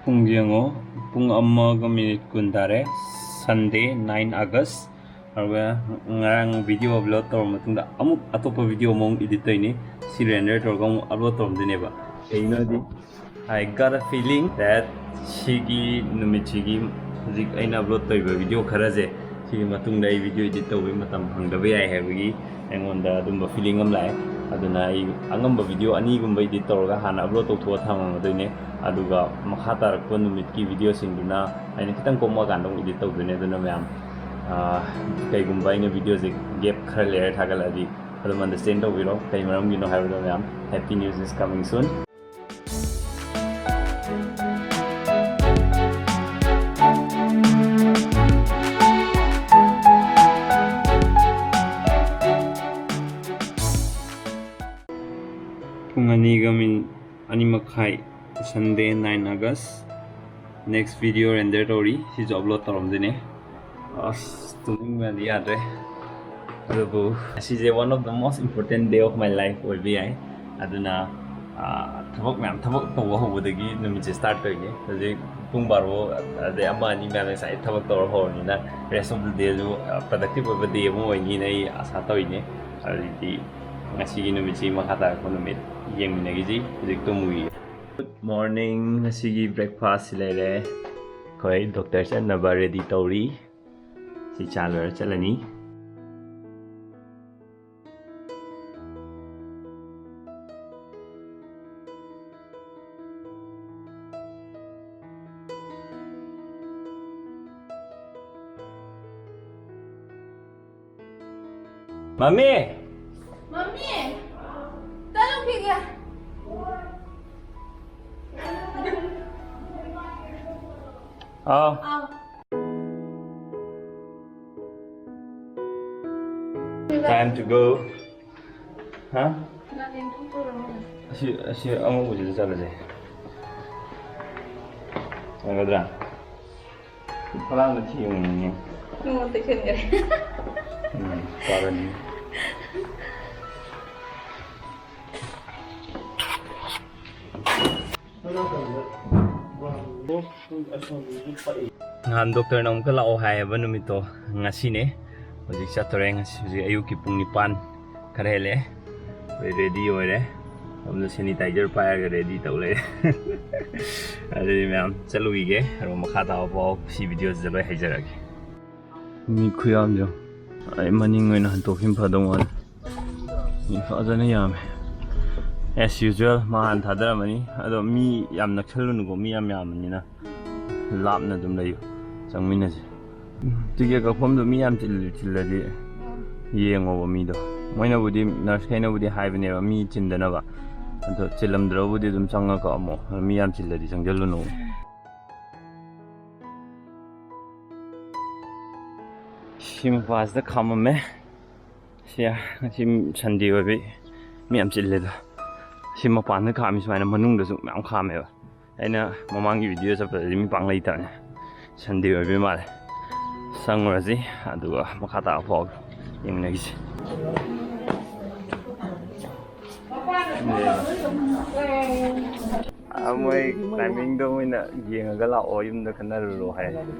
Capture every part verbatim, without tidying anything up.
ꯄꯨꯡ ꯌꯦꯡꯉꯣ, ꯄꯨꯡ ꯑꯃꯒ ꯃꯤꯅꯤꯠ ꯀꯨꯟ ꯇꯥꯔꯦ꯫ Sunday, nine August꯫ ꯑꯗꯨꯒ ꯉꯔꯥꯡ video upload ꯇꯧꯔ ꯃꯇꯨꯡꯗ ꯑꯃꯨꯛ ꯑꯇꯣꯞꯄ video ꯑꯃꯃꯨꯛ edit ꯇꯧꯔꯤꯅꯤ꯫ ꯁꯤ render ꯇꯧꯔꯒ ꯑꯃꯨꯛ upload ꯇꯧꯔꯝꯗꯣꯏꯅꯦꯕ꯫ ꯀꯩꯒꯤꯅꯣꯗꯤ, I got a feeling that ꯁꯤꯒꯤ ꯅꯨꯃꯤꯠꯁꯤꯒꯤ, ꯍꯧꯖꯤꯛ ꯑꯩꯅ upload ꯇꯧꯔꯤꯕ video ꯈꯔꯁꯦ, ꯁꯤꯒꯤ ꯃꯇꯨꯡꯗ ꯑꯩ video edit ꯇꯧꯕꯒꯤ ꯃꯇꯝ ꯐꯪꯗꯕ ꯌꯥꯏ ꯍꯥꯏꯕꯒꯤ ꯑꯩꯉꯣꯟꯗ ꯑꯗꯨꯝꯕ feeling ꯑꯃ ꯂꯥꯛꯑꯦ꯫ ꯑꯗꯨꯅ ꯑꯩ ꯑꯉꯝꯕ video ꯑꯅꯤꯒꯨꯝꯕ edit ꯇꯧꯔꯒ ꯍꯥꯟꯅ upload ꯇꯧꯊꯣꯛꯑ ꯊꯝꯃꯝꯃꯗꯣꯏꯅꯦ꯫ ꯑꯗꯨꯒ ꯃꯈꯥ ꯇꯥꯔꯛꯄ ꯅꯨꯃꯤꯠꯀꯤ videoꯁꯤꯡꯗꯨꯅ ꯑꯩꯅ ꯈꯤꯇꯪ ꯀꯣꯝꯃꯛꯑꯀꯥꯟꯗ ꯑꯃꯨꯛ edit ꯇꯧꯗꯣꯏꯅꯦ꯫ ꯑꯗꯨꯅ ꯃꯌꯥꯝ, ꯑꯥ, ꯀꯩꯒꯨꯝꯕ ꯑꯩꯅ videoꯁꯦ gap ꯈꯔ ꯂꯩꯔ ꯊꯥꯒꯠꯂꯛꯑꯗꯤ ꯑꯗꯨꯝ understand ꯇꯧꯕꯤꯔꯣ, ꯀꯩ ꯃꯔꯝꯒꯤꯅꯣ ꯍꯥꯏꯕꯗꯣ ꯃꯌꯥꯝ꯫ Happy news is coming soon. ꯄꯨꯡ ꯑꯅꯤꯒ ꯃꯤꯅꯤꯠ ꯑꯅꯤ ꯃꯈꯥꯏ, Sunday, nine August꯫ Next video render ꯇꯧꯔꯤ, ꯁꯤꯁꯨ upload ꯇꯧꯔꯝꯗꯣꯏꯅꯦ꯫ ꯑꯁ, ꯇꯨꯝꯅꯤꯡꯕꯅꯗꯤ ꯌꯥꯗ꯭ꯔꯦ꯫ ꯑꯗꯨꯕꯨ ꯑꯁꯤꯁꯦ one of the most important day of my life ꯑꯣꯏꯕ ꯌꯥꯏ꯫ ꯑꯗꯨꯅ, ꯑꯥ, ꯊꯕꯛ ꯃꯌꯥꯝ, ꯊꯕꯛ ꯇꯧꯕ ꯍꯧꯕꯗꯒꯤ ꯅꯨꯃꯤꯠꯁꯦ start ꯇꯧꯔꯤꯅꯦ꯫ ꯍꯧꯖꯤꯛ ꯄꯨꯡ ꯕꯥꯔꯣ ꯑꯗꯩ ꯑꯃ, ꯑꯅꯤ ꯃꯌꯥꯝ ꯉꯁꯥꯏ ꯊꯕꯛ ꯇꯧꯔ ꯍꯧꯔꯕꯅꯤꯅ, rest of the dayꯁꯨ, ah, productive ꯑꯣꯏꯕ day ꯑꯃ ꯑꯣꯏꯅꯤꯅ ꯑꯩ ꯑꯁꯥ ꯇꯧꯔꯤꯅꯦ꯫ ꯑꯗꯨꯗꯤ ꯉꯁꯤꯒꯤ ꯅꯨꯃꯤꯠꯁꯤ ꯃꯈꯥ ꯇꯥꯔꯛꯄ ꯅꯨꯃꯤꯠ ꯌꯦꯡꯃꯤꯟꯅꯈꯤꯁꯤ꯫ ꯍꯧꯖꯤꯛ ꯇꯨꯝꯃꯨꯈꯤꯒꯦ꯫ Good morning꯫ ꯉꯁꯤꯒꯤ breakfastꯁꯤ ꯂꯩꯔꯦ꯫ ꯑꯩꯈꯣꯏ doctor ꯆꯠꯅꯕ ready ꯇꯧꯔꯤ꯫ ꯁꯤ ꯆꯥ ꯂꯣꯏꯔ ꯆꯠꯂꯅꯤ꯫ ꯃꯝꯃꯤ! ꯃꯝꯃꯤ! ꯇ ꯂꯧꯈꯤꯒꯦ꯫ ꯑꯥꯎ꯫ ꯑꯥꯎ꯫ Time to go. ꯍꯥ? ꯀꯅꯥ ꯂꯦꯡꯊꯣꯛꯇꯣꯏꯔꯣ? ꯑꯁꯤ, ꯑꯁꯤ ꯑꯉꯧꯕꯁꯤꯗ ꯆꯠꯂꯁꯦ꯫ ꯌꯥꯒꯗ꯭ꯔꯥ? ꯐꯂꯥꯡꯗ ꯊꯤꯕꯅꯤꯅꯦ꯫ ꯅꯉꯣꯟꯗ ꯇꯩꯁꯟꯈ꯭ꯔꯦ꯫ ꯎꯝ, ꯀꯥꯔꯅꯤ꯫ ꯅꯍꯥꯟ ꯗꯣꯛꯇꯔꯅ ꯑꯃꯨꯛꯀ ꯂꯥꯛꯑꯣ ꯍꯥꯏꯌꯦꯕ ꯅꯨꯃꯤꯠꯇꯣ, ꯉꯁꯤꯅꯦ꯫ ꯍꯧꯖꯤꯛ ꯆꯠꯇꯣꯔꯦ꯫ ꯉꯁꯤ ꯍꯧꯖꯤꯛ ꯑꯌꯨꯛꯀꯤ ꯄꯨꯡ ꯅꯤꯄꯥꯟ ꯈꯔ ꯍꯦꯜꯂꯛꯑꯦ꯫ ꯑꯩꯈꯣꯏ ꯔꯦꯗꯤ ꯑꯣꯏꯔꯦ꯫ ꯁꯣꯝꯗ ꯁꯦꯅꯤꯇꯥꯏꯖꯔ ꯄꯥꯏꯔꯒ ꯔꯦꯗꯤ ꯇꯧ ꯂꯩꯔꯦ꯫ ꯑꯗꯨꯗꯤ ꯃꯌꯥꯝ ꯆꯠꯂꯨꯈꯤꯒꯦ꯫ ꯑꯗꯨꯒ ꯃꯈꯥ ꯇꯥꯕ ꯄꯥꯎ ꯁꯤ ꯚꯤꯗꯤꯑꯣꯁꯤꯗ ꯂꯣꯏ ꯍꯥꯏꯖꯔꯛꯑꯒꯦ꯫ ꯃꯤ ꯈꯨꯌꯥꯝꯁꯦ꯫ ꯑꯩ ꯃꯅꯤꯡ ꯑꯣꯏꯅ ꯍꯟꯇꯣꯛꯈꯤꯕ ꯐꯗꯧ ꯃꯥꯜꯂꯦ꯫ ꯃꯤ ꯐꯖꯅ ꯌꯥꯝꯃꯦ꯫ As usual, ꯃꯥ ꯍꯥꯟꯅ ꯊꯥꯗꯔꯝꯃꯅꯤ꯫ ꯑꯗꯣ ꯃꯤ ꯌꯥꯝ ꯅꯛꯁꯜꯂꯨꯅꯨꯀꯣ, ꯃꯤ ꯌꯥꯝ ꯌꯥꯝꯕꯅꯤꯅ꯫ ꯂꯥꯞꯅ ꯑꯗꯨꯝ ꯂꯩꯌꯨ, ꯆꯪꯃꯤꯟꯅꯁꯦ꯫ ꯇꯤꯀꯦꯠ ꯀꯛꯐꯝꯗꯣ ꯃꯤ ꯌꯥꯝ ꯆꯤꯜ-, ꯆꯤꯜꯂꯗꯤ ꯌꯦꯡꯉꯣꯕ ꯃꯤꯗꯣ꯫ ꯃꯣꯏꯅꯕꯨꯗꯤ, ꯅꯔꯁꯈꯩꯅꯕꯨꯗꯤ ꯍꯥꯏꯕꯅꯦꯕ ꯃꯤ ꯆꯤꯟꯗꯅꯕ꯫ ꯑꯗꯣ ꯆꯤꯜꯂꯝꯗ꯭ꯔꯕꯨꯗꯤ ꯑꯗꯨꯝ ꯆꯪꯉ ꯀꯛꯑꯝꯃꯣ꯫ ꯑꯗꯣ ꯃꯤ ꯌꯥꯝ ꯆꯤꯜꯂꯗꯤ ꯆꯪꯁꯤꯜꯂꯨꯅꯣ꯫ ꯁꯤ ꯃꯄꯥꯁꯤꯗ ꯈꯥꯝꯃꯝꯃꯦ꯫ ꯁꯤ, ꯉꯁꯤ ꯁꯟꯗꯦ ꯑꯣꯏꯕꯩ ꯃꯤ ꯌꯥꯝ ꯆꯤꯜꯂꯦꯗ꯫ ꯁꯤ ꯃꯄꯥꯟꯗ ꯈꯥꯝꯃꯤ ꯁꯨꯃꯥꯏꯅ, ꯃꯅꯨꯡꯗꯁꯨ ꯃꯌꯥꯝ ꯈꯥꯝꯃꯦꯕ꯫ ꯑꯩꯅ ꯃꯃꯥꯡꯒꯤ ꯚꯤꯗꯤꯑꯣ ꯆꯠꯄꯗꯗꯤ ꯃꯤ ꯄꯥꯡ ꯂꯩꯇꯕꯅꯦ꯫ ꯁꯟꯗꯦ ꯑꯣꯏꯕꯩ ꯃꯥꯜꯂꯦ꯫ ꯆꯪꯉꯨꯔꯁꯤ, ꯑꯗꯨꯒ ꯃꯈꯥ ꯇꯥꯕ ꯄꯥꯎ ꯌꯦꯡꯃꯤꯟꯅꯈꯤꯁꯤ꯫ ꯑ, ꯃꯣꯏ ꯇꯥꯏꯃꯤꯡꯗꯣ ꯃꯣꯏꯅ ꯌꯦꯡꯉꯒ ꯂꯥꯛꯑꯣ, ꯌꯨꯝꯗ ꯈꯟꯅꯔꯨꯔꯣ ꯍꯥꯏ꯫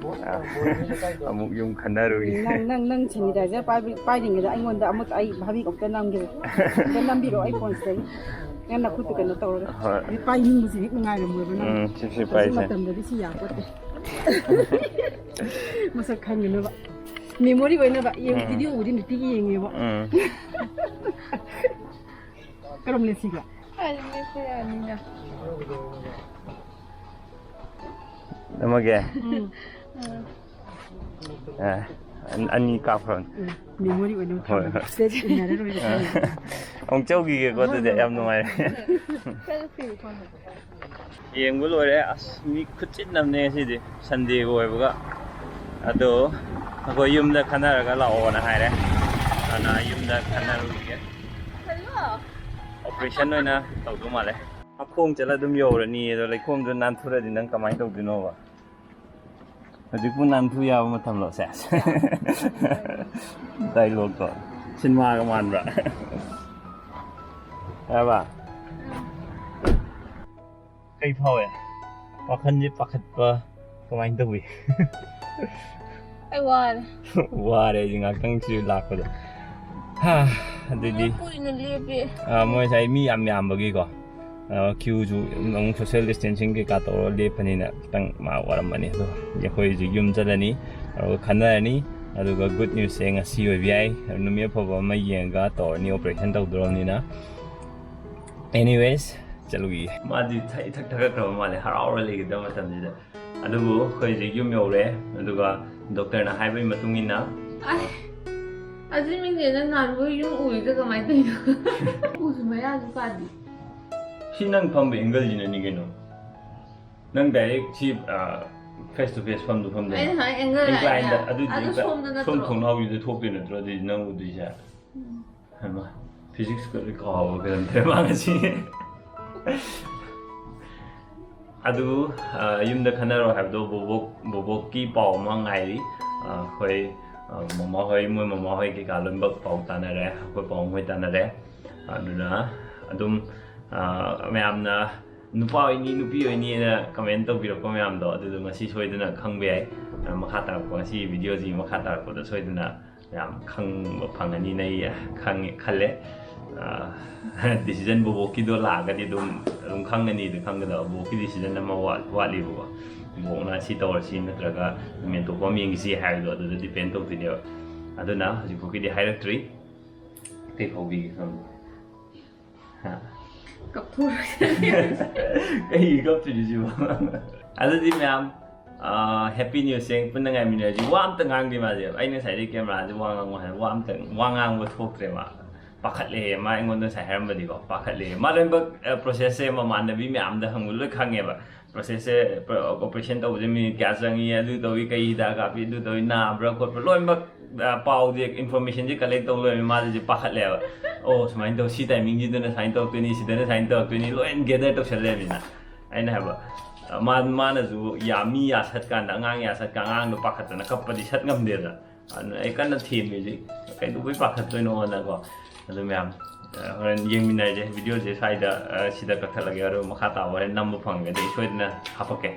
ꯑ, ꯑꯃꯨꯛ ꯌꯨꯝ ꯈꯟꯅꯔꯨꯏ꯫ ꯅꯪ, ꯅꯪ, ꯅꯪ ꯁꯦꯅꯤꯇꯥꯏꯖꯔ ꯄꯥꯏꯕ-, ꯄꯥꯏꯔꯤꯉꯩꯗ ꯑꯩꯉꯣꯟꯗ ꯑꯃꯨꯛ ꯑꯩ ꯚꯥꯕꯤ ꯑꯝꯇ ꯅꯝꯒꯦ꯫ ꯑꯝꯇ ꯅꯝꯕꯤꯔꯛꯑꯣ ꯑꯩ ꯐꯣꯟꯁꯤꯗꯒꯤ꯫ ꯅꯪ ꯅꯈꯨꯠꯇꯨ ꯀꯩꯅꯣ ꯇꯧꯔꯒ꯫ ꯍꯣꯏ꯫ ꯍꯧꯖꯤꯛ ꯄꯥꯏꯅꯤꯡꯕꯁꯦ ꯍꯦꯛ ꯅꯨꯡꯉꯥꯏꯔꯝꯃꯣꯏꯕ ꯅꯪ꯫ ꯎꯝ, ꯁꯤ, ꯁꯤ ꯍꯧꯖꯤꯛ ꯄꯥꯏꯁꯦ꯫ ꯃꯇꯝꯗꯗꯤ ꯁꯤ ꯌꯥꯄꯣꯠꯇꯦ꯫ ꯃꯁꯛ ꯈꯪꯅꯅꯕ꯫ ꯃꯦꯃꯣꯔꯤ ꯑꯣꯏꯅꯕ꯫ ꯌꯦꯡ-, ꯎꯝ꯫ ꯚꯤꯗꯤꯑꯣꯕꯨꯗꯤ ꯅꯨꯡꯇꯤꯒꯤ ꯌꯦꯡꯉꯦꯕ꯫ ꯎꯝ꯫ ꯀꯔꯝꯅ ꯁꯤꯒꯦ? ꯑꯩ ꯃꯦꯠꯄ ꯌꯥꯅꯤꯅ꯫ ꯑꯃꯒꯤ? ꯎꯝ꯫ ꯑ, ꯑꯟ-, ꯑꯅꯤ ꯀꯥꯞꯈ꯭ꯔꯣ꯫ ꯎꯝ꯫ ꯃꯦꯃꯣꯔꯤ ꯑꯣꯏꯅꯕ ꯍꯣꯏ, ꯊꯝꯃꯣ꯫ ꯍꯣꯏ꯫ ꯁꯤꯗꯩꯗ ꯏꯟꯅꯔ ꯂꯣꯏꯔꯦ꯫ ꯑ꯫ ꯑꯃꯨꯛ ꯆꯧꯈꯤꯒꯦꯀꯣ, ꯑꯗꯨꯗꯤ ꯌꯥꯝ ꯅꯨꯡꯉꯥꯏꯔꯦ꯫ ꯆꯠꯂꯨ, ꯐꯤ ꯐꯣꯟ꯫ ꯌꯦꯡꯕ ꯂꯣꯏꯔꯦ꯫ ꯑꯁ, ꯃꯤ ꯈꯨꯆꯤꯟ ꯑꯃꯅꯦ ꯉꯁꯤꯗꯤ, ꯁꯟꯗꯦꯒ ꯑꯣꯏꯕꯒ꯫ ꯑꯗꯣ ꯑꯩꯈꯣꯏ ꯌꯨꯝꯗ ꯈꯟꯅꯔꯒ ꯂꯥꯛꯑꯣꯅ ꯍꯥꯏꯔꯦ꯫ ꯑꯗꯨꯅ ꯌꯨꯝꯗ ꯈꯟꯅꯔꯨꯈꯤꯒꯦ꯫ ꯑꯣꯄꯔꯦꯁꯟ ꯑꯣꯏꯅ ꯇꯧꯗꯧ ꯃꯥꯜꯂꯦ꯫ ꯃꯈꯣꯡ ꯆꯠꯂ ꯑꯗꯨꯝ ꯌꯧꯔꯅꯤ꯫ ꯑꯗꯣ ꯂꯩꯈꯣꯝꯗꯣ ꯅꯥꯟꯊꯨꯔꯗꯤ ꯅꯪ ꯀꯃꯥꯏꯅ ꯇꯧꯗꯣꯏꯅꯣꯕ? ꯍꯧꯖꯤꯛꯄꯨ ꯅꯥꯟꯊꯨ ꯌꯥꯕ ꯃꯇꯝꯂꯣ? ꯁꯦꯁ꯫ ꯗꯥꯏꯂꯣꯛꯇꯣ ꯁꯤꯅꯦꯃꯥꯒ ꯃꯥꯟꯕ꯭ꯔꯥ? ꯌꯥꯔꯕ? ꯀꯩ ꯐꯥꯎꯋꯦ? ꯋꯥꯈꯜꯁꯦ ꯄꯥꯈꯠꯄ ꯀꯃꯥꯏꯅ ꯇꯧꯏ? ꯑꯩ ꯋꯥꯔꯦ꯫ ꯋꯥꯔꯦ ꯑꯩꯁꯦ ꯉꯥꯛꯇꯪꯁꯤ ꯂꯥꯛꯄꯗ꯫ ꯍꯥ, ꯑꯗꯨꯗꯤ ꯀꯨꯏꯅ ꯂꯦꯞꯄꯦ꯫ ꯑꯥ, ꯃꯣꯏ ꯉꯁꯥꯏ ꯃꯤ ꯌꯥꯝ ꯌꯥꯝꯕꯒꯤꯀꯣ, ꯑꯥ, ꯀ꯭ꯌꯨꯁꯨ ꯑꯃꯨꯛ ꯁꯣꯁꯤꯌꯦꯜ ꯗꯤꯁꯇꯦꯟꯁꯤꯡ ꯀꯩꯀꯥ ꯇꯧꯔꯒ ꯂꯦꯞꯄꯅꯤꯅ ꯈꯤꯇꯪ ꯃꯥ ꯋꯥꯔꯝꯃꯅꯤ꯫ ꯑꯗꯣ ꯑꯩꯈꯣꯏ ꯍꯧꯖꯤꯛ ꯌꯨꯝ ꯆꯠꯂꯅꯤ, ꯑꯗꯨꯒ ꯈꯟꯅꯔꯅꯤ, ꯑꯗꯨꯒ ꯒꯨꯗ ꯅ꯭ꯌꯨꯁꯁꯦ ꯉꯁꯤ ꯑꯣꯏꯕ ꯌꯥꯏ꯫ ꯅꯨꯃꯤꯠ ꯑꯐꯕ ꯑꯃ ꯌꯦꯡꯉꯒ ꯇꯧꯔꯅꯤ, ꯑꯣꯄꯔꯦꯁꯟ ꯇꯧꯗꯣꯔꯕꯅꯤꯅ꯫ ꯑꯦꯅꯤꯋꯦꯁ, ꯆꯠꯂꯨꯈꯤꯒꯦ꯫ ꯃꯥꯗꯤ ꯏꯊꯛ ꯏꯊꯛ ꯊꯥꯒꯠꯈ꯭ꯔꯕ ꯃꯥꯜꯂꯦ, ꯍꯔꯥꯎꯔ ꯂꯩꯒꯗꯕ ꯃꯇꯝꯁꯤꯗ꯫ ꯑꯗꯨꯕꯨ ꯑꯩꯈꯣꯏ ꯍꯧꯖꯤꯛ ꯌꯨꯝ ꯌꯧꯔꯦ, ꯑꯗꯨꯒ ꯗꯣꯛꯇꯔꯅ ꯍꯥꯏꯕꯒꯤ ꯃꯇꯨꯡ ꯏꯟꯅ ꯑꯁ, ꯑꯗꯨ ꯃꯤꯡꯁꯦ ꯅꯪ ꯅꯍꯥꯟꯈꯣꯏ ꯌꯨꯝ ꯎꯔꯤꯗꯣ ꯀꯃꯥꯏꯅ ꯇꯧꯔꯤꯅꯣ? ꯎꯁꯨ ꯃꯌꯥꯁꯨ ꯄꯥꯗꯤ꯫ ꯁꯤ ꯅꯪ ꯐꯝꯕ ꯑꯦꯡꯒꯜꯁꯤꯅꯅꯤ ꯀꯩꯅꯣ꯫ ꯅꯪ ꯗꯥꯏꯔꯦꯛ ꯁꯤ ꯐꯦꯁ ꯇꯨ ꯐꯦꯁ ꯐꯝꯗꯨ ꯐꯝꯗꯦ꯫ ꯑꯩꯅ ꯍꯥꯏ ꯑꯦꯡꯒꯜ ꯏꯟꯀ꯭ꯂꯥꯏꯟꯗ, ꯍꯥꯏꯅ꯫ ꯑꯗꯨꯗꯤ ꯑꯗꯨ ꯏꯟꯀ꯭ꯂꯥꯏꯟ-, ꯁꯣꯝꯗ ꯅꯠꯇ꯭ꯔꯣ? ꯁꯣꯝ ꯊꯣꯡꯅꯥꯎꯁꯤꯗ ꯊꯣꯛꯇꯣꯏ ꯅꯠꯇ꯭ꯔꯣ ꯑꯗꯨꯗꯤ ꯅꯪ ꯎꯗꯣꯏꯁꯦ? ꯎꯝ꯫ ꯍꯩꯃꯥ, ꯐꯤꯖꯤꯛꯁꯀ ꯂꯣꯏ ꯀꯥꯎꯕ ꯀꯩꯅꯣꯝ ꯇꯧꯔꯦ ꯃꯥ ꯉꯁꯤ꯫ ꯑꯗꯨ, ꯑ, ꯌꯨꯝꯗ ꯈꯟꯅꯔꯣ ꯍꯥꯏꯕꯗꯣ ꯕꯣꯕꯣꯛ, ꯕꯣꯕꯣꯛꯀꯤ ꯄꯥꯎ ꯑꯃ ꯉꯥꯏꯔꯤ꯫ ꯑ, ꯑꯩꯈꯣꯏ, ꯑ, ꯃꯃꯥ ꯍꯣꯏ, ꯃꯣꯏ ꯃꯃꯥ ꯍꯣꯏ ꯀꯩꯀꯥ ꯂꯣꯏꯅꯃꯛ ꯄꯥꯎ ꯇꯥꯅꯔꯦ, ꯑꯩꯈꯣꯏ ꯄꯥꯕꯨꯡ ꯍꯣꯏ ꯇꯥꯅꯔꯦ꯫ ꯑꯗꯨꯅ ꯑꯗꯨꯝ, ꯑ, ꯃꯌꯥꯝꯅ ꯅꯨꯄꯥ ꯑꯣꯏꯅꯤ, ꯅꯨꯄꯤ ꯑꯣꯏꯅꯤꯅ ꯀꯃꯦꯟ ꯇꯧꯕꯤꯔꯛꯄ ꯃꯌꯥꯝꯗꯣ, ꯑꯗꯨꯗꯣ ꯉꯁꯤ ꯁꯣꯏꯗꯅ ꯈꯪꯕ ꯌꯥꯏ꯫ ꯑ, ꯃꯈꯥ ꯇꯥꯔꯛꯄ, ꯉꯁꯤ ꯚꯤꯗꯤꯑꯣꯁꯤ ꯃꯈꯥ ꯇꯥꯔꯛꯄꯗ ꯁꯣꯏꯗꯅ ꯌꯥꯝ ꯈꯪꯕ ꯐꯪꯒꯅꯤꯅ ꯑꯩ ꯈꯪꯉꯦ, ꯈꯜꯂꯦ꯫ ꯑ, ꯗꯤꯁꯤꯖꯟ ꯕꯣꯕꯣꯛꯀꯤꯗꯣ ꯂꯥꯛꯑꯒꯗꯤ ꯑꯗꯨꯝ, ꯑꯗꯨꯝ ꯈꯪꯒꯅꯤ, ꯑꯗꯨ ꯈꯪꯒꯗꯕ ꯕꯣꯕꯣꯛꯀꯤ ꯗꯤꯁꯤꯖꯟ ꯑꯃ ꯋꯥꯠ-, ꯋꯥꯠꯂꯤꯕꯀꯣ꯫ ꯕꯣꯕꯣꯛꯅ ꯁꯤ ꯇꯧꯔꯁꯤ ꯅꯠꯇ꯭ꯔꯒ ꯃꯦꯟꯇꯣꯛꯄ ꯑꯃ ꯌꯦꯡꯁꯤ ꯍꯥꯏꯕꯗꯣ ꯑꯗꯨꯗ ꯗꯤꯄꯦꯟ ꯇꯧꯗꯣꯏꯅꯦꯕ꯫ ꯑꯗꯨꯅ ꯍꯧꯖꯤꯛꯐꯥꯎꯒꯤꯗꯤ ꯍꯥꯏꯔꯛꯇ꯭ꯔꯤ꯫ ꯀꯩ ꯐꯥꯎꯕꯤꯒꯦ ꯈꯪꯕ꯭ꯔꯣ? ꯍꯥ? ꯀꯞꯊꯣꯔꯛꯀꯅꯤ꯫ ꯀꯩꯒꯤ ꯀꯞꯇꯣꯏꯅꯣ ꯁꯤꯕꯣ? ꯑꯗꯨꯗꯤ ꯃꯌꯥꯝ, ꯑꯥ, ꯍꯦꯄꯤ ꯅ꯭ꯌꯨꯁꯁꯦ ꯄꯨꯟꯅ ꯉꯥꯏꯃꯤꯟꯅꯔꯁꯤ꯫ ꯋꯥ ꯑꯝꯇ ꯉꯥꯡꯗꯦ ꯃꯥꯁꯦ꯫ ꯑꯩꯅ ꯉꯁꯥꯏꯗꯒꯤ ꯀꯦꯃꯦꯔꯥꯁꯦ ꯋꯥ ꯉꯥꯡꯉꯣ ꯍꯥꯏ, ꯋꯥ ꯑꯝꯇ, ꯋꯥ ꯉꯥꯡꯕ ꯊꯣꯛꯇ꯭ꯔꯦ ꯃꯥ꯫ ꯄꯥꯈꯠꯂꯦ꯫ ꯃꯥ ꯑꯩꯉꯣꯟꯗ ꯉꯁꯥꯏ ꯍꯥꯏꯔꯝꯕꯗꯤꯀꯣ, ꯄꯥꯈꯠꯂꯦ꯫ ꯃꯥ ꯂꯣꯏꯅꯃꯛ, ꯑ, ꯄ꯭ꯔꯣꯁꯦꯁꯁꯦ ꯃꯃꯥꯟꯅꯕꯤ ꯃꯌꯥꯝꯗ ꯍꯪꯕ ꯂꯣꯏ ꯈꯪꯉꯦꯕ꯫ ꯄ꯭ꯔꯣꯁꯦꯁꯁꯦ, ꯄ꯭ꯔ-, ꯑꯣꯄꯔꯦꯁꯟ ꯇꯧꯕꯁꯦ ꯃꯤꯅꯤꯠ ꯀꯌꯥ ꯆꯪꯉꯤ, ꯑꯗꯨ ꯇꯧꯏ, ꯀꯩ ꯍꯤꯗꯥꯛ ꯀꯥꯞꯄꯤ, ꯑꯗꯨ ꯇꯧꯏ, ꯅꯥꯕ꯭ꯔꯥ ꯈꯣꯠꯄ꯭ꯔꯥ, ꯂꯣꯏꯅꯃꯛ, ꯑ, ꯄꯥꯎꯁꯦ, ꯏꯟꯐꯣꯔꯃꯦꯁꯟꯁꯦ ꯀꯂꯦꯛ ꯇꯧ ꯂꯣꯏꯔꯃꯤ꯫ ꯃꯥꯁꯦ ꯄꯥꯈꯠꯂꯦꯕ꯫ ꯑꯣ, ꯁꯨꯃꯥꯏꯅ ꯇꯧ, ꯁꯤ ꯇꯥꯏꯃꯤꯡꯁꯤꯗꯅ ꯁꯨꯃꯥꯏꯅ ꯇꯧꯔꯛꯇꯣꯏꯅꯤ, ꯁꯤꯗꯅ ꯁꯨꯃꯥꯏꯅ ꯇꯧꯔꯛꯇꯣꯏꯅꯤ, ꯂꯣꯏꯅ ꯒꯦꯗꯔ ꯇꯧꯁꯜꯂꯦꯕꯅꯤꯅ꯫ ꯑꯩꯅ ꯍꯥꯏꯕ, ꯑ, ꯃꯥ-, ꯃꯥꯅꯁꯨ ꯌꯥ-, ꯃꯤ ꯌꯥꯁꯠꯀꯥꯟꯗ, ꯑꯉꯥꯡ ꯌꯥꯁꯠꯀꯥꯟꯗ, ꯑꯉꯥꯡꯗꯣ ꯄꯥꯈꯠꯇꯅ ꯀꯞꯄꯗꯤ ꯁꯠ ꯉꯝꯗꯦꯗꯅ꯫ ꯑꯗꯨꯅ ꯑꯩ ꯀꯟꯅ ꯊꯦꯝꯃꯤ ꯍꯧꯖꯤꯛ, ꯀꯩꯗꯧꯕꯩ ꯄꯥꯈꯠꯇꯣꯏꯅꯣꯅꯀꯣ꯫ ꯑꯗꯨ ꯃꯌꯥꯝ, ꯍꯣꯔꯦꯟ ꯌꯦꯡꯃꯤꯟꯅꯔꯁꯦ꯫ ꯚꯤꯗꯤꯑꯣꯁꯦ ꯁ꯭ꯋꯥꯏꯗ, ꯑ, ꯁꯤꯗ ꯀꯛꯊꯠꯂꯒꯦ, ꯑꯗꯨꯒ ꯃꯈꯥ ꯇꯥꯕ ꯍꯣꯔꯦꯟ ꯅꯝꯕ ꯐꯪꯉꯒꯗꯤ ꯑꯩ ꯁꯣꯏꯗꯅ ꯍꯥꯄꯛꯀꯦ꯫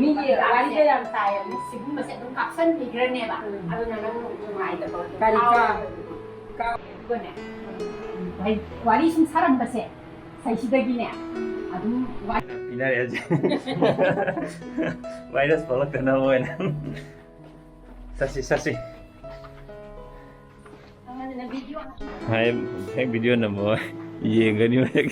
ꯃꯤꯒꯤ ꯋꯥꯔꯤꯗ ꯌꯥꯝ ꯇꯥꯏꯌꯦ꯫ ꯁꯤꯒꯨꯝꯕꯁꯦ ꯑꯗꯨꯝ ꯀꯥꯞꯁꯟꯕꯤꯈ꯭ꯔꯅꯦꯕ꯫ ꯎꯝ꯫ ꯑꯗꯨꯅ ꯅꯪ ꯅꯨꯡꯉꯥꯏꯇꯕ꯫ ꯀꯔꯤ ꯀꯥ-, ꯀꯥ-, ꯑꯗꯨꯒꯅꯦ, ꯋꯥꯔꯤ ꯁꯨꯝ ꯁꯥꯔꯝꯕꯁꯦ, ꯁꯤꯗꯒꯤꯅꯦ ꯑꯗꯨꯝ ꯋꯥ- ꯄꯤꯅꯔꯦ ꯍꯧꯖꯤꯛ꯫ ꯚꯥꯏꯔꯁ ꯊꯣꯛꯂꯛꯇꯅꯕ ꯑꯣꯏꯅ꯫ ꯆꯠꯁꯤ, ꯆꯠꯁꯤ꯫ ꯍꯥꯏ, ꯍꯦꯛ ꯚꯤꯗꯤꯑꯣ ꯅꯝꯃꯣ꯫ ꯌꯦꯡꯒꯅꯤ ꯍꯦꯛ꯫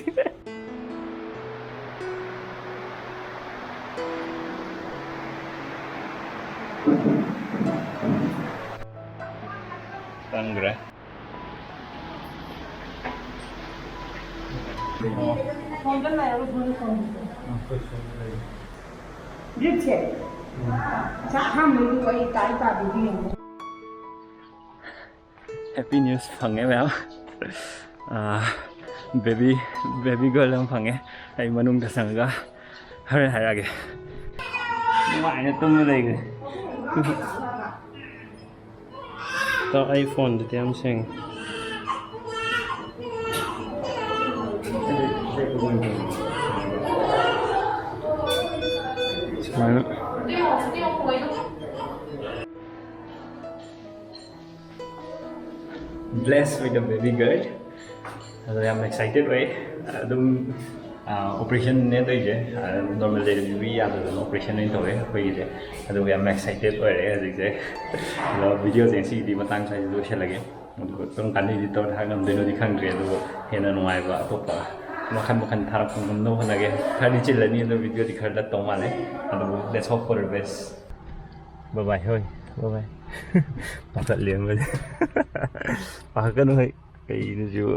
ꯆꯪꯈ꯭ꯔꯦ꯫ ꯍꯦꯄꯤ ꯅ꯭ꯌꯨꯁ ꯐꯪꯉꯦ ꯃꯌꯥꯝ꯫ ꯑꯥ, ꯕꯦꯕꯤ, ꯕꯦꯕꯤ ꯒꯔꯜ ꯑꯃ ꯐꯪꯉꯦ꯫ ꯑꯩ ꯃꯅꯨꯡꯗ ꯆꯪꯉꯒ ꯍꯣꯔꯦꯟ ꯍꯥꯏꯔꯛꯑꯒꯦ꯫ ꯅꯨꯡꯉꯥꯏꯅ ꯇꯨꯝꯃ ꯂꯩꯈ꯭ꯔꯦ꯫ ꯇꯣ, ꯑꯩ ꯐꯣꯟꯗꯗꯤ ꯌꯥꯝ ꯁꯦꯡꯉꯤ꯫ ꯁꯨꯃꯥꯏꯅ꯫ Blessed with a baby girl. ꯑꯗꯣ ꯌꯥꯝ excited ꯑꯣꯏ꯫ ꯑꯗꯨꯝ, ꯑꯥ, operation ꯅꯦ ꯇꯧꯔꯤꯁꯦ꯫ ꯑꯥ, normal delivery ꯌꯥꯗꯗꯅ operation ꯑꯣꯏꯅ ꯇꯧꯋꯦ ꯑꯩꯈꯣꯏꯒꯤꯁꯦ꯫ ꯑꯗꯨꯒ ꯌꯥꯝ excited ꯑꯣꯏꯔꯦ ꯍꯧꯖꯤꯛꯁꯦ꯫ ꯑꯗꯣ ꯚꯤꯗꯤꯑꯣꯁꯦ ꯉꯁꯤꯒꯤꯗꯤ ꯃꯇꯥꯡ ꯁ꯭ꯋꯥꯏꯗ ꯂꯣꯏꯁꯤꯜꯂꯒꯦ꯫ ꯑꯗꯨꯒ ꯀꯔꯝ ꯀꯥꯟꯗ edit ꯇꯧꯔ ꯊꯥꯒꯠꯂꯝꯗꯣꯏꯅꯣꯗꯤ ꯈꯪꯗ꯭ꯔꯦ, ꯑꯗꯨꯕꯨ ꯍꯦꯟꯅ ꯅꯨꯡꯉꯥꯏꯕ ꯑꯇꯣꯞꯄ ꯃꯈꯜ ꯃꯈꯜ ꯊꯥꯔꯛꯄ ꯉꯝꯅꯕ ꯍꯣꯠꯅꯒꯦ꯫ ꯈꯔꯗꯤ ꯆꯤꯜꯂꯅꯤ, ꯑꯗꯣ ꯚꯤꯗꯤꯑꯣꯗꯤ ꯈꯔ ꯂꯠꯇꯧ ꯃꯥꯜꯂꯦ꯫ ꯑꯗꯨꯕꯨ let's hope for the best. Bye bye, ꯍꯣꯏ, bye bye꯫ ꯄꯥꯈꯠꯂꯦ ꯑꯃꯗꯤ꯫ ꯄꯥꯈꯠꯀꯅꯨ ꯍꯣꯏ꯫ ꯀꯩꯅꯣ ꯁꯤꯕꯨ?